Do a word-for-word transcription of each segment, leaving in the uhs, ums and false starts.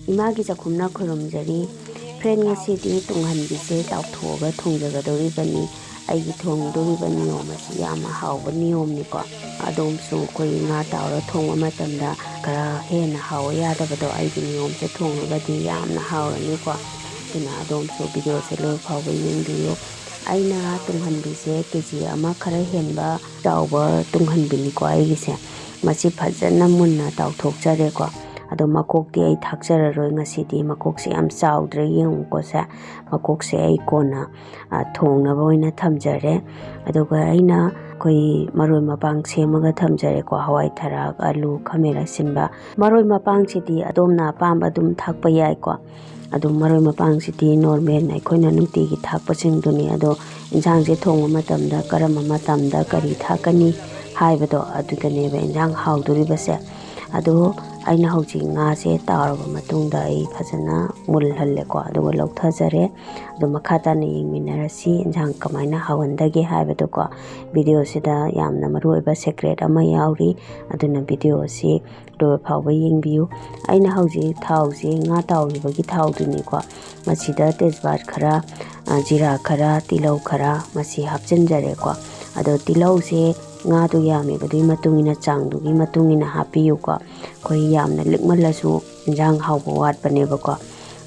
ꯏꯃꯥꯒꯤ ꯆꯥꯛꯈꯨꯝꯅ ꯈꯨꯔꯨꯝꯖꯔꯤ꯫ ꯐ꯭ꯔꯦꯟ, ꯉꯁꯤꯗꯤ ꯇꯨꯡꯍꯟꯕꯤꯁꯦ ꯇꯥꯎꯊꯣꯛꯑꯒ ꯊꯣꯡꯖꯒꯗꯧꯔꯤꯕꯅꯤ꯫ ꯑꯩꯒꯤ ꯊꯣꯡꯗꯧꯔꯤꯕ ꯅꯤꯌꯣꯝ ꯑꯁꯤ ꯌꯥꯝꯅ ꯍꯥꯎꯕ ꯅꯤꯌꯣꯝꯅꯤꯀꯣ꯫ ꯑꯗꯣꯝꯁꯨ ꯑꯩꯈꯣꯏ ꯉꯥ ꯇꯥꯎꯔ ꯊꯣꯡꯕ ꯃꯇꯝꯗ ꯈꯔ ꯍꯦꯟꯅ ꯍꯥꯎꯕ ꯌꯥꯗꯕꯗꯣ ꯑꯩꯒꯤ ꯅꯤꯌꯣꯝꯁꯦ ꯊꯣꯡꯉꯒꯗꯤ ꯌꯥꯝꯅ ꯍꯥꯎꯔꯅꯤꯀꯣ꯫ ꯑꯗꯨꯅ ꯑꯗꯣꯝꯁꯨ ꯚꯤꯗꯤꯑꯣꯁꯦ ꯂꯣꯏ ꯐꯥꯎꯕ ꯌꯦꯡꯕꯤꯌꯨ꯫ ꯑꯩꯅ ꯇꯨꯡꯍꯟꯕꯤꯁꯦ ꯀꯦ ꯖꯤ ꯑꯃ ꯈꯔ ꯍꯦꯟꯕ ꯆꯥꯎꯕ ꯇꯨꯡꯍꯟꯕꯤꯅꯤꯀꯣ ꯑꯩꯒꯤꯁꯦ꯫ ꯃꯁꯤ ꯐꯖꯅ ꯃꯨꯟꯅ ꯇꯥꯎꯊꯣꯛꯆꯔꯦꯀꯣ꯫ ꯑꯗꯣ ꯃꯀꯣꯛꯇꯤ ꯑꯩ ꯊꯥꯛꯆꯔꯔꯣꯏ ꯉꯁꯤꯗꯤ꯫ ꯃꯀꯣꯛꯁꯦ ꯌꯥꯝ ꯆꯥꯎꯗ꯭ꯔꯦ, ꯌꯦꯡꯉꯨꯀꯣ ꯁꯦ꯫ ꯃꯀꯣꯛꯁꯦ ꯑꯩ ꯀꯣꯟꯅ, ꯑ, ꯊꯣꯡꯅꯕ ꯑꯣꯏꯅ ꯊꯝꯖꯔꯦ꯫ ꯑꯗꯨꯒ ꯑꯩꯅ ꯑꯩꯈꯣꯏ ꯃꯔꯣꯏ ꯃꯄꯥꯡ ꯁꯦꯝꯃꯒ ꯊꯝꯖꯔꯦꯀꯣ꯫ ꯍꯋꯥꯏ ꯊꯔꯥꯛ, ꯑꯂꯨ, ꯈꯥꯃꯦꯟ ꯑꯁꯤꯟꯕ꯫ ꯃꯔꯣꯏ ꯃꯄꯥꯡꯁꯤꯗꯤ ꯑꯗꯣꯝꯅ ꯑꯄꯥꯝꯕ ꯑꯗꯨꯝ ꯊꯥꯛꯄ ꯌꯥꯏꯀꯣ꯫ ꯑꯗꯨꯝ ꯃꯔꯣꯏ ꯃꯄꯥꯡꯁꯤꯗꯤ ꯅꯣꯔꯃꯦꯜ ꯑꯩꯈꯣꯏꯅ ꯅꯨꯡꯇꯤꯒꯤ ꯊꯥꯛꯄꯁꯤꯡꯗꯨꯅꯤ꯫ ꯑꯗꯣ ꯏꯟꯁꯥꯡꯁꯦ ꯊꯣꯡꯕ ꯃꯇꯝꯗ ꯀꯔꯝꯕ ꯃꯇꯝꯗ ꯀꯔꯤ ꯊꯥꯛꯀꯅꯤ ꯍꯥꯏꯕꯗꯣ ꯑꯗꯨꯗꯅꯦꯕ ꯏꯟꯁꯥꯡ ꯍꯥꯎꯗꯣꯔꯤꯕꯁꯦ꯫ ꯑꯗꯣ ꯑꯩꯅ ꯍꯧꯖꯤꯛ ꯉꯥꯁꯦ ꯇꯥꯎꯔꯕ ꯃꯇꯨꯡꯗ ꯑꯩ ꯐꯖꯅ ꯃꯨꯜꯍꯜꯂꯦꯀꯣ, ꯑꯗꯨꯒ ꯂꯧꯊꯖꯔꯦ꯫ ꯑꯗꯣ ꯃꯈꯥ ꯇꯥꯅ ꯌꯦꯡꯃꯤꯟꯅꯔꯁꯤ ꯏꯟꯁꯥꯡ ꯀꯃꯥꯏꯅ ꯍꯥꯎꯍꯟꯗꯒꯦ ꯍꯥꯏꯕꯗꯣꯀꯣ꯫ ꯚꯤꯗꯤꯑꯣꯁꯤꯗ ꯌꯥꯝꯅ ꯃꯔꯨꯑꯣꯏꯕ ꯁꯦꯀ꯭ꯔꯦꯠ ꯑꯃ ꯌꯥꯎꯔꯤ, ꯑꯗꯨꯅ ꯚꯤꯗꯤꯑꯣ ꯑꯁꯤ ꯂꯣꯏꯕ ꯐꯥꯎꯕ ꯌꯦꯡꯕꯤꯌꯨ꯫ ꯑꯩꯅ ꯍꯧꯖꯤꯛ ꯊꯥꯎꯁꯦ ꯉꯥ ꯇꯥꯎꯔꯤꯕꯒꯤ ꯊꯥꯎꯗꯨꯅꯤꯀꯣ꯫ ꯃꯁꯤꯗ ꯇꯦꯖꯄꯥꯠ ꯈꯔ, ꯑ, ꯖꯤꯔꯥ ꯈꯔ, ꯇꯤꯜꯍꯧ ꯈꯔ ꯃꯁꯤ ꯍꯥꯞꯆꯤꯟꯖꯔꯦꯀꯣ꯫ ꯑꯗꯣ ꯇꯤꯜꯍꯧꯁꯦ ꯉꯥꯗꯨ ꯌꯥꯝꯃꯤꯕꯗꯨꯒꯤ ꯃꯇꯨꯡ ꯏꯟꯅ, ꯆꯥꯡꯗꯨꯒꯤ ꯃꯇꯨꯡ ꯏꯟꯅ ꯍꯥꯞꯄꯤꯌꯨꯀꯣ꯫ ꯑꯩꯈꯣꯏ ꯌꯥꯝꯅ ꯂꯤꯛꯃꯜꯂꯁꯨ ꯏꯟꯖꯥꯡ ꯍꯥꯎꯕ ꯋꯥꯠꯄꯅꯦꯕꯀꯣ꯫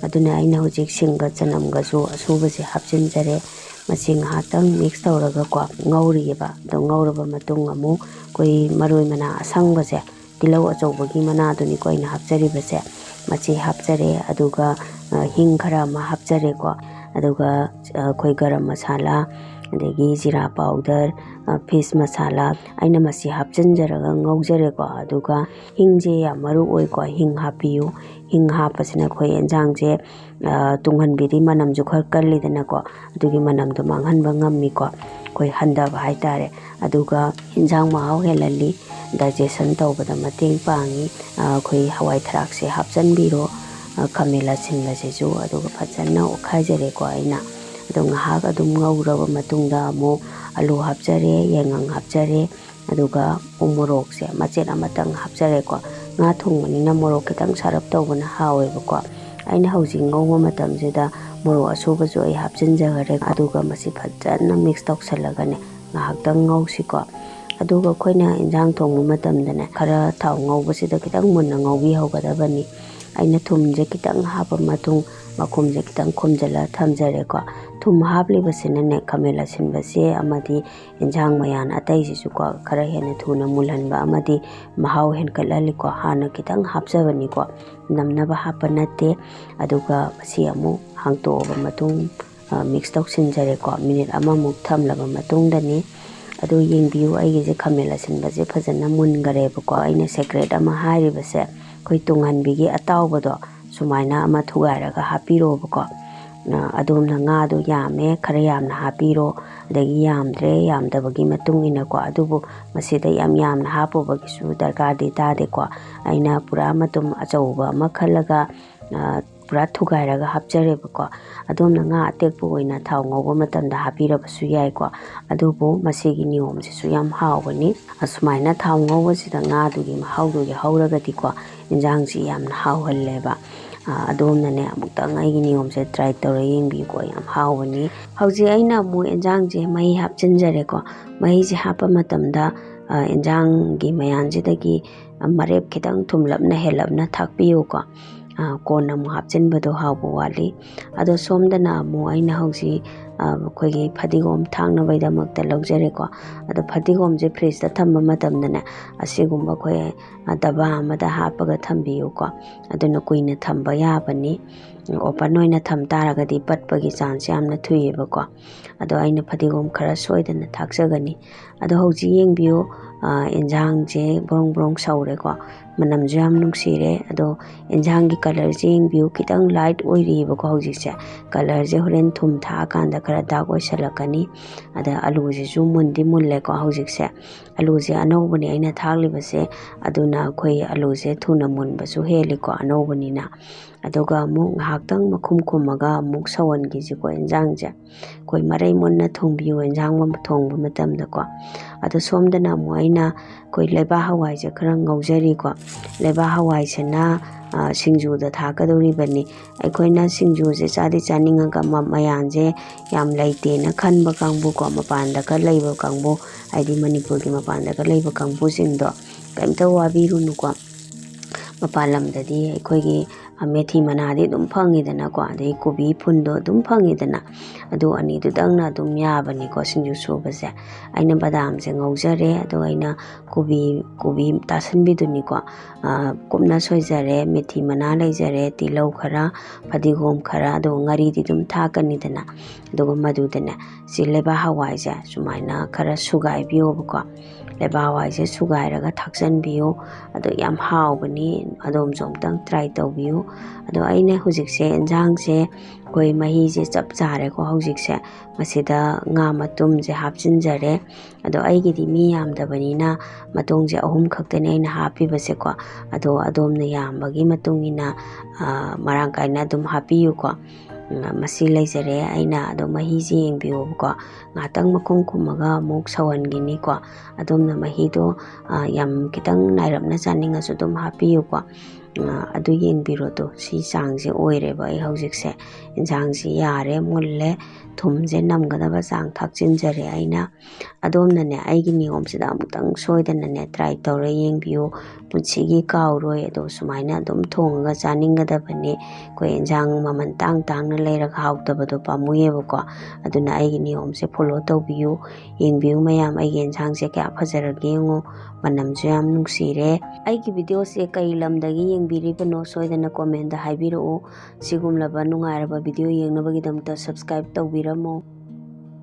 ꯑꯗꯨꯅ ꯑꯩꯅ ꯍꯧꯖꯤꯛ ꯁꯤꯡꯒ ꯆꯅꯝꯒꯁꯨ ꯑꯁꯨꯕꯁꯦ ꯍꯥꯞꯆꯤꯟꯖꯔꯦ꯫ ꯃꯁꯤ ꯉꯥꯏꯍꯥꯛꯇꯪ ꯃꯤꯛꯁ ꯇꯧꯔꯒꯀꯣ ꯉꯧꯔꯤꯑꯕ꯫ ꯑꯗꯣ ꯉꯧꯔꯕ ꯃꯇꯨꯡ ꯑꯃꯨꯛ ꯑꯩꯈꯣꯏ ꯃꯔꯣꯏ ꯃꯅꯥ ꯑꯁꯪꯕꯁꯦ, ꯇꯤꯜꯍꯧ ꯑꯆꯧꯕꯒꯤ ꯃꯅꯥꯗꯨꯅꯤꯀꯣ ꯑꯩꯅ ꯍꯥꯞꯆꯔꯤꯕꯁꯦ, ꯃꯁꯤ ꯍꯥꯞꯆꯔꯦ꯫ ꯑꯗꯨꯒ, ꯑ, ꯍꯤꯡ ꯈꯔ ꯑꯃ ꯍꯥꯞꯆꯔꯦꯀꯣ꯫ ꯑꯗꯨꯒ, ꯑ, ꯑꯩꯈꯣꯏ ꯒꯔꯝ ꯃꯁꯥꯂꯥ, ꯑꯗꯒꯤ ꯖꯤꯔꯥ ꯄꯥꯎꯗꯔ, ꯑ, ꯐꯤꯁ ꯃꯁꯥꯂꯥ, ꯑꯩꯅ ꯃꯁꯤ ꯍꯥꯞꯆꯤꯟꯖꯔꯒ ꯉꯧꯖꯔꯦꯀꯣ꯫ ꯑꯗꯨꯒ ꯍꯤꯡꯁꯦ ꯌꯥꯝ ꯃꯔꯨ ꯑꯣꯏꯀꯣ, ꯍꯤꯡ ꯍꯥꯞꯄꯤꯌꯨ꯫ ꯍꯤꯡ ꯍꯥꯞꯄꯁꯤꯅ ꯑꯩꯈꯣꯏ ꯌꯦꯟꯁꯥꯡꯁꯦ, ꯑ, ꯇꯨꯡꯍꯟꯕꯤꯗꯤ ꯃꯅꯝꯁꯨ ꯈꯔ ꯀꯜꯂꯤꯗꯅꯀꯣ, ꯑꯗꯨꯒꯤ ꯃꯅꯝꯗꯣ ꯃꯥꯡꯍꯟꯕ ꯉꯝꯃꯤꯀꯣ, ꯑꯩꯈꯣꯏ ꯍꯟꯊꯕ ꯍꯥꯏꯇꯥꯔꯦ꯫ ꯑꯗꯨꯒ ꯌꯦꯟꯁꯥꯡ ꯃꯍꯥꯎ ꯍꯦꯜꯍꯜꯂꯤ, ꯗꯥꯏꯖꯦꯁꯟ ꯇꯧꯕꯗ ꯃꯇꯦꯡ ꯄꯥꯡꯉꯤ꯫ ꯑ, ꯑꯩꯈꯣꯏ ꯍꯋꯥꯏ ꯊꯔꯥꯛꯁꯦ ꯍꯥꯞꯆꯤꯟꯕꯤꯔꯣ, ꯑ, ꯈꯥꯃꯦꯟ ꯑꯁꯤꯟꯕꯁꯤꯁꯨ, ꯑꯗꯨꯒ ꯐꯖꯅ ꯑꯣꯠꯈꯥꯏꯖꯔꯦꯀꯣ ꯑꯩꯅ꯫ ꯑꯗꯣ ꯉꯥꯏꯍꯥꯛ ꯑꯗꯨꯝ ꯉꯧꯔꯕ ꯃꯇꯨꯡꯗ ꯑꯃꯨꯛ ꯑꯂꯨ ꯍꯥꯞꯆꯔꯦ, ꯌꯥꯏꯉꯪ ꯍꯥꯞꯆꯔꯦ, ꯑꯗꯨꯒ ꯎ ꯃꯣꯔꯣꯛꯁꯦ ꯃꯆꯦꯠ ꯑꯃꯇꯪ ꯍꯥꯞꯆꯔꯦꯀꯣ꯫ ꯉꯥ ꯊꯣꯡꯕꯅꯤꯅ ꯃꯣꯔꯣꯛ ꯈꯤꯇꯪ ꯁꯥꯔꯞ ꯇꯧꯕꯅ ꯍꯥꯎꯋꯦꯕꯀꯣ꯫ ꯑꯩꯅ ꯍꯧꯖꯤꯛ ꯉꯧꯕ ꯃꯇꯝꯁꯤꯗ ꯃꯣꯔꯣꯛ ꯑꯁꯨꯕꯁꯨ ꯑꯩ ꯍꯥꯞꯆꯤꯟꯖꯈꯔꯦ꯫ ꯑꯗꯨꯒ ꯃꯁꯤ ꯐꯖꯅ ꯃꯤꯛꯁ ꯇꯧꯁꯜꯂꯒꯅꯦ, ꯉꯥꯏꯍꯥꯛꯇꯪ ꯉꯧꯁꯤꯀꯣ꯫ ꯑꯗꯨꯒ ꯑꯩꯈꯣꯏꯅ ꯏꯟꯖꯥꯡ ꯊꯣꯡꯕ ꯃꯇꯝꯗꯅꯦ, ꯈꯔ ꯊꯥꯎ ꯉꯧꯕꯁꯤꯗ ꯈꯤꯇꯪ ꯃꯨꯟꯅ ꯉꯧꯕꯤꯍꯧꯒꯗꯕꯅꯤ꯫ ꯑꯩꯅ ꯊꯨꯝꯁꯦ ꯈꯤꯇꯪ ꯍꯥꯞꯄ ꯃꯇꯨꯡ, ꯃꯈꯨꯝꯁꯦ ꯈꯤꯇꯪ ꯈꯨꯝꯖꯤꯜꯂ ꯊꯝꯖꯔꯦꯀꯣ꯫ ꯊꯨꯝ ꯍꯥꯞꯂꯤꯕꯁꯤꯅꯅꯦ, ꯈꯥꯃꯦꯟ ꯑꯁꯤꯟꯕꯁꯦ ꯑꯃꯗꯤ ꯏꯟꯖꯥꯡ ꯃꯌꯥꯟ ꯑꯇꯩꯁꯤꯁꯨꯀꯣ, ꯈꯔ ꯍꯦꯟꯅ ꯊꯨꯅ ꯃꯨꯜꯍꯟꯕ ꯑꯃꯗꯤ ꯃꯍꯥꯎ ꯍꯦꯟꯀꯠꯍꯜꯂꯤꯀꯣ꯫ ꯍꯥꯟꯅ ꯈꯤꯇꯪ ꯍꯥꯞꯆꯕꯅꯤꯀꯣ, ꯅꯝꯅꯕ ꯍꯥꯞꯄ ꯅꯠꯇꯦ꯫ ꯑꯗꯨꯒ ꯃꯁꯤ ꯑꯃꯨꯛ ꯍꯥꯡꯇꯣꯛꯑꯕ ꯃꯇꯨꯡ, ꯑ, ꯃꯤꯛꯁ ꯇꯧꯁꯤꯟꯖꯔꯦꯀꯣ꯫ ꯃꯤꯅꯤꯠ ꯑꯃꯃꯨꯛ ꯊꯝꯂꯕ ꯃꯇꯨꯡꯗꯅꯤ꯫ ꯑꯗꯨ ꯌꯦꯡꯕꯤꯌꯨ, ꯑꯩꯒꯤꯁꯦ ꯈꯥꯃꯦꯟ ꯑꯁꯤꯟꯕꯁꯦ ꯐꯖꯅ ꯃꯨꯟꯈꯔꯦꯕꯀꯣ꯫ ꯑꯩꯅ ꯁꯦꯀ꯭ꯔꯦꯠ ꯑꯃ ꯍꯥꯏꯔꯤꯕꯁꯦ, ꯑꯩꯈꯣꯏ ꯇꯨꯡꯍꯟꯕꯤꯒꯤ ꯑꯇꯥꯎꯕꯗꯣ ꯁꯨꯃꯥꯏꯅ ꯑꯃ ꯊꯨꯒꯥꯏꯔꯒ ꯍꯥꯞꯄꯤꯔꯣꯕꯀꯣ꯫ ꯑ, ꯑꯗꯣꯝꯅ ꯉꯥꯗꯣ ꯌꯥꯝꯃꯦ, ꯈꯔ ꯌꯥꯝꯅ ꯍꯥꯞꯄꯤꯔꯣ, ꯑꯗꯒꯤ ꯌꯥꯝꯗ꯭ꯔꯦ, ꯌꯥꯝꯗꯕꯒꯤ ꯃꯇꯨꯡ ꯏꯟꯅꯀꯣ꯫ ꯑꯗꯨꯕꯨ ꯃꯁꯤꯗ ꯌꯥꯝ ꯌꯥꯝꯅ ꯍꯥꯞꯄꯨꯕꯒꯤꯁꯨ ꯗꯔꯀꯥꯔꯗꯤ ꯇꯥꯗꯦꯀꯣ꯫ ꯑꯩꯅ ꯄꯨꯔꯥ ꯃꯇꯨꯝ ꯑꯆꯧꯕ ꯑꯃ ꯈꯜꯂꯒ, ꯑ, ꯄꯨꯔꯥ ꯊꯨꯒꯥꯏꯔꯒ ꯍꯥꯞꯆꯔꯦꯕꯀꯣ꯫ ꯑꯗꯣꯝꯅ ꯉꯥ ꯑꯇꯦꯛꯄ ꯑꯣꯏꯅ ꯊꯥꯎ ꯉꯧꯕ ꯃꯇꯝꯗ ꯍꯥꯞꯄꯤꯔꯕꯁꯨ ꯌꯥꯏꯀꯣ꯫ ꯑꯗꯨꯕꯨ ꯃꯁꯤꯒꯤ ꯅꯤꯌꯣꯝꯁꯤꯁꯨ ꯌꯥꯝ ꯍꯥꯎꯕꯅꯤ꯫ ꯑꯁꯨꯃꯥꯏꯅ ꯊꯥꯎ ꯉꯧꯕꯁꯤꯗ ꯉꯥꯗꯨꯒꯤ ꯃꯍꯥꯎꯗꯣ ꯌꯥꯎꯍꯧꯔꯒꯗꯤꯀꯣ, ꯏꯟꯖꯥꯡꯁꯤ ꯌꯥꯝꯅ ꯍꯥꯎꯍꯜꯂꯦꯕ꯫ ꯑ, ꯑꯗꯣꯝꯅꯅꯦ, ꯑꯃꯨꯛꯇꯪ ꯑꯩꯒꯤ ꯅꯤꯌꯣꯝꯁꯦ ꯇ꯭ꯔꯥꯏ ꯇꯧꯔ ꯌꯦꯡꯕꯤꯌꯨꯀꯣ, ꯌꯥꯝ ꯍꯥꯎꯕꯅꯤ꯫ ꯍꯧꯖꯤꯛ ꯑꯩꯅ ꯑꯃꯨꯛ ꯏꯟꯖꯥꯡꯁꯦ ꯃꯍꯤ ꯍꯥꯞꯆꯤꯟꯖꯔꯦꯀꯣ꯫ ꯃꯍꯤꯁꯦ ꯍꯥꯞꯄ ꯃꯇꯝꯗ, ꯑ, ꯏꯟꯖꯥꯡꯒꯤ ꯃꯌꯥꯟꯁꯤꯗꯒꯤ, ꯑ, ꯃꯔꯦꯞ ꯈꯤꯇꯪ ꯊꯨꯝꯂꯞꯅ ꯍꯦꯜꯂꯞꯅ ꯊꯥꯛꯄꯤꯌꯨꯀꯣ꯫ ꯑ, ꯀꯣꯟꯅ ꯑꯃꯨꯛ ꯍꯥꯞꯆꯤꯟꯕꯗꯣ ꯍꯥꯎꯕ ꯋꯥꯠꯂꯤ꯫ ꯑꯗꯣ ꯁꯣꯝꯗꯅ ꯑꯃꯨꯛ ꯑꯩꯅ ꯍꯧꯖꯤꯛ, ꯑ, ꯑꯩꯈꯣꯏꯒꯤ ꯐꯗꯤꯒꯣꯝ ꯊꯥꯛꯅꯕꯒꯤꯗꯃꯛꯇ ꯂꯧꯖꯔꯦꯀꯣ꯫ ꯑꯗꯣ ꯐꯗꯤꯒꯣꯝꯁꯦ ꯐ꯭ꯔꯤꯖꯇ ꯊꯝꯕ ꯃꯇꯝꯗꯅꯦ, ꯑꯁꯤꯒꯨꯝꯕ ꯑꯩꯈꯣꯏ, ꯑ, ꯗꯕꯥ ꯑꯃꯗ ꯍꯥꯞꯄꯒ ꯊꯝꯕꯤꯌꯨꯀꯣ꯫ ꯑꯗꯨꯅ ꯀꯨꯏꯅ ꯊꯝꯕ ꯌꯥꯕꯅꯤ꯫ ꯑꯣꯄꯟ ꯑꯣꯏꯅ ꯊꯝ ꯇꯥꯔꯒꯗꯤ ꯄꯠꯄꯒꯤ ꯆꯥꯟꯁ ꯌꯥꯝꯅ ꯊꯨꯏꯌꯦꯕꯀꯣ꯫ ꯑꯗꯣ ꯑꯩꯅ ꯐꯗꯤꯒꯣꯝ ꯈꯔ ꯁꯣꯏꯗꯅ ꯊꯥꯛꯆꯒꯅꯤ꯫ ꯑꯗꯣ ꯍꯧꯖꯤꯛ ꯌꯦꯡꯕꯤꯌꯨ, ꯑ, ꯏꯟꯖꯥꯡꯁꯦ ꯕ꯭ꯔꯣꯡ ꯕ꯭ꯔꯣꯡ ꯁꯧꯔꯦꯀꯣ꯫ ꯃꯅꯝꯁꯨ ꯌꯥꯝ ꯅꯨꯡꯁꯤꯔꯦ꯫ ꯑꯗꯣ ꯏꯟꯖꯥꯡꯒꯤ ꯀꯂꯔꯁꯦ ꯌꯦꯡꯕꯤꯌꯨ, ꯈꯤꯇꯪ ꯂꯥꯏꯠ ꯑꯣꯏꯔꯤꯑꯕꯀꯣ ꯍꯧꯖꯤꯛꯁꯦ꯫ ꯀꯂꯔꯁꯦ ꯍꯣꯔꯦꯟ ꯊꯨꯝ ꯊꯥꯛꯑꯀꯥꯟꯗ ꯈꯔ ꯗꯥꯔꯛ ꯑꯣꯏꯁꯜꯂꯛꯀꯅꯤ꯫ ꯑꯗ ꯑꯂꯨꯁꯤꯁꯨ ꯃꯨꯟꯗꯤ ꯃꯨꯜꯂꯦꯀꯣ ꯍꯧꯖꯤꯛꯁꯦ꯫ ꯑꯂꯨꯁꯦ ꯑꯅꯧꯕꯅꯦ ꯑꯩꯅ ꯊꯥꯛꯂꯤꯕꯁꯦ, ꯑꯗꯨꯅ ꯑꯩꯈꯣꯏ ꯑꯂꯨꯁꯦ ꯊꯨꯅ ꯃꯨꯟꯕꯁꯨ ꯍꯦꯜꯂꯤꯀꯣ ꯑꯅꯧꯕꯅꯤꯅ꯫ ꯑꯗꯨꯒ ꯑꯃꯨꯛ ꯉꯥꯏꯍꯥꯛꯇꯪ ꯃꯈꯨꯝ ꯈꯨꯝꯃꯒ ꯑꯃꯨꯛ ꯁꯧꯍꯟꯈꯤꯁꯤꯀꯣ ꯏꯟꯖꯥꯡꯁꯦ꯫ ꯑꯩꯈꯣꯏ ꯃꯔꯩ ꯃꯨꯟꯅ ꯊꯣꯡꯕꯤꯌꯨ ꯏꯟꯖꯥꯡ ꯑꯃ ꯊꯣꯡꯕ ꯃꯇꯝꯗꯀꯣ꯫ ꯑꯗꯣ ꯁꯣꯝꯗꯅ ꯑꯃꯨꯛ ꯑꯩꯅ ꯑꯩꯈꯣꯏ ꯂꯩꯕꯥꯛ ꯍꯋꯥꯏꯁꯦ ꯈꯔ ꯉꯧꯖꯔꯤꯀꯣ꯫ ꯂꯩꯕꯥꯛ ꯍꯋꯥꯏꯁꯤꯅ ꯁꯤꯡꯖꯨꯗ ꯊꯥꯛꯀꯗꯧꯔꯤꯕꯅꯤ꯫ ꯑꯩꯈꯣꯏꯅ ꯁꯤꯡꯖꯨꯁꯦ ꯆꯥꯗꯤ ꯆꯥꯅꯤꯡꯉꯒ ꯃꯌꯥꯟꯁꯦ ꯌꯥꯝ ꯂꯩꯇꯦꯅ ꯈꯟꯕ ꯀꯥꯡꯕꯨꯀꯣ, ꯃꯄꯥꯟꯗꯒ ꯂꯩꯕ ꯀꯥꯡꯕꯨ, ꯍꯥꯏꯗꯤ ꯃꯅꯤꯄꯨꯔꯒꯤ ꯃꯄꯥꯟꯗꯒ ꯂꯩꯕ ꯀꯥꯡꯕꯨꯁꯤꯡꯗꯣ ꯀꯩꯝꯇ ꯋꯥꯕꯤꯔꯨꯅꯨꯀꯣ꯫ ꯃꯄꯥꯟ ꯂꯝꯗꯗꯤ ꯑꯩꯈꯣꯏꯒꯤ ꯃꯦꯊꯤ ꯃꯅꯥꯗꯤ ꯑꯗꯨꯝ ꯐꯪꯉꯤꯗꯅꯀꯣ, ꯑꯗꯩ ꯀꯣꯕꯤ ꯐꯨꯜꯗꯣ ꯑꯗꯨꯝ ꯐꯪꯉꯤꯗꯅ, ꯑꯗꯨ ꯑꯅꯤꯗꯨꯗꯪꯅ ꯑꯗꯨꯝ ꯌꯥꯕꯅꯤꯀꯣ ꯁꯤꯡꯖꯨ ꯁꯨꯕꯁꯦ꯫ ꯑꯩꯅ ꯕꯗꯥꯝꯁꯦ ꯉꯧꯖꯔꯦ, ꯑꯗꯨꯒ ꯑꯩꯅ ꯀꯣꯕꯤ ꯀꯣꯕꯤ ꯇꯥꯁꯟꯕꯤꯗꯨꯅꯤꯀꯣ꯫ ꯀꯨꯞꯅ ꯁꯣꯏꯖꯔꯦ, ꯃꯦꯊꯤ ꯃꯅꯥ ꯂꯩꯖꯔꯦ, ꯇꯤꯜꯍꯧ ꯈꯔ, ꯐꯗꯤꯒꯣꯝ ꯈꯔ, ꯑꯗꯨꯒ ꯉꯥꯔꯤꯗꯤ ꯑꯗꯨꯝ ꯊꯥꯛꯀꯅꯤꯗꯅ꯫ ꯑꯗꯨꯒ ꯃꯗꯨꯗꯅꯦ ꯁꯤ ꯂꯩꯕꯥꯛ ꯍꯋꯥꯏꯁꯦ ꯁꯨꯃꯥꯏꯅ ꯈꯔ ꯁꯨꯒꯥꯏꯕꯤꯌꯣꯕꯀꯣ꯫ ꯂꯩꯕꯥꯛ ꯍꯋꯥꯏꯁꯦ ꯁꯨꯒꯥꯏꯔꯒ ꯊꯥꯛꯆꯟꯕꯤꯌꯨ꯫ ꯑꯗꯣ ꯌꯥꯝ ꯍꯥꯎꯕꯅꯤ, ꯑꯗꯣꯝꯁꯨ ꯑꯃꯨꯛꯇꯪ ꯇ꯭ꯔꯥꯏ ꯇꯧꯕꯤꯌꯨ꯫ ꯑꯗꯣ ꯑꯩꯅ ꯍꯧꯖꯤꯛꯁꯦ ꯏꯟꯁꯥꯡꯁꯦ ꯑꯩꯈꯣꯏ ꯃꯍꯤꯁꯦ ꯆꯞ ꯆꯥꯔꯦꯀꯣ꯫ ꯍꯧꯖꯤꯛꯁꯦ ꯃꯁꯤꯗ ꯉꯥ ꯃꯇꯨꯝꯁꯦ ꯍꯥꯞꯆꯤꯟꯖꯔꯦ꯫ ꯑꯗꯣ ꯑꯩꯒꯤꯗꯤ ꯃꯤ ꯌꯥꯝꯗꯕꯅꯤꯅ ꯃꯇꯣꯡꯁꯦ ꯑꯍꯨꯝ ꯈꯛꯇꯅꯦ ꯑꯩꯅ ꯍꯥꯞꯄꯤꯕꯁꯦꯀꯣ꯫ ꯑꯗꯣ ꯑꯗꯣꯝꯅ ꯌꯥꯝꯕꯒꯤ ꯃꯇꯨꯡ ꯏꯟꯅ ꯃꯔꯥꯡ ꯀꯥꯏꯅ ꯑꯗꯨꯝ ꯍꯥꯞꯄꯤꯌꯨꯀꯣ꯫ ꯃꯁꯤ ꯂꯩꯖꯔꯦ꯫ ꯑꯩꯅ ꯑꯗꯣ ꯃꯍꯤꯁꯤ ꯌꯦꯡꯕꯤꯌꯣꯕꯀꯣ, ꯉꯥꯏꯍꯥꯛꯇꯪ ꯃꯈꯨꯝ ꯈꯨꯝꯃꯒ ꯑꯃꯨꯛ ꯁꯧꯍꯟꯈꯤꯅꯤꯀꯣ꯫ ꯑꯗꯣꯝꯅ ꯃꯍꯤꯗꯣ ꯌꯥꯝ ꯈꯤꯇꯪ ꯅꯥꯏꯔꯞꯅ ꯆꯥꯅꯤꯡꯉꯁꯨ ꯑꯗꯨꯝ ꯍꯥꯞꯄꯤꯌꯨꯀꯣ꯫ ꯑꯗꯨ ꯌꯦꯡꯕꯤꯔꯣ, ꯇꯣ, ꯁꯤ ꯆꯥꯡꯁꯦ ꯑꯣꯏꯔꯦꯕ꯫ ꯑꯩ ꯍꯧꯖꯤꯛꯁꯦ ꯏꯟꯁꯥꯡꯁꯤ ꯌꯥꯔꯦ, ꯃꯨꯜꯂꯦ, ꯊꯨꯝꯁꯦ ꯅꯝꯒꯗꯕ ꯆꯥꯡ ꯊꯥꯛꯆꯤꯟꯖꯔꯦ ꯑꯩꯅ꯫ ꯑꯗꯣꯝꯅꯅꯦ ꯑꯩꯒꯤ ꯅꯤꯌꯣꯝꯁꯤꯗ ꯑꯃꯨꯛꯇꯪ ꯁꯣꯏꯗꯅꯅꯦ ꯇ꯭ꯔꯥꯏ ꯇꯧꯔ ꯌꯦꯡꯕꯤꯌꯨ꯫ ꯄꯨꯟꯁꯤꯒꯤ ꯀꯥꯎꯔꯣꯏ꯫ ꯑꯗꯣ ꯁꯨꯃꯥꯏꯅ ꯑꯗꯨꯝ ꯊꯣꯡꯉꯒ ꯆꯥꯅꯤꯡꯒꯗꯕꯅꯤ꯫ ꯑꯩꯈꯣꯏ ꯏꯟꯁꯥꯡ ꯃꯃꯜ ꯇꯥꯡ ꯇꯥꯡꯅ ꯂꯩꯔꯒ ꯍꯥꯎꯇꯕꯗꯣ ꯄꯥꯝꯃꯨꯏꯌꯦꯕꯀꯣ꯫ ꯑꯗꯨꯅ ꯑꯩꯒꯤ ꯅꯤꯌꯣꯝꯁꯦ ꯐꯣꯂꯣ ꯇꯧꯕꯤꯌꯨ꯫ ꯌꯦꯡꯕꯤꯌꯨ ꯃꯌꯥꯝ, ꯑꯩꯒꯤ ꯏꯟꯁꯥꯡꯁꯦ ꯀꯌꯥ ꯐꯖꯔꯒꯦ ꯌꯦꯡꯉꯨ꯫ ꯃꯅꯝꯁꯨ ꯌꯥꯝ ꯅꯨꯡꯁꯤꯔꯦ꯫ ꯑꯩꯒꯤ ꯚꯤꯗꯤꯑꯣꯁꯦ ꯀꯩ ꯂꯝꯗꯒꯤ ꯌꯦꯡꯕꯤꯔꯤꯕꯅꯣ ꯁꯣꯏꯗꯅ ꯀꯣꯃꯦꯟꯗ ꯍꯥꯏꯕꯤꯔꯛꯎ꯫ ꯁꯤꯒꯨꯝꯂꯕ ꯅꯨꯡꯉꯥꯏꯔꯕ ꯚꯤꯗꯤꯑꯣ ꯌꯦꯡꯅꯕꯒꯤꯗꯃꯛꯇ ꯁꯕꯁꯀ꯭ꯔꯥꯏꯕ ꯇꯧꯕꯤꯔꯝꯃꯨ꯫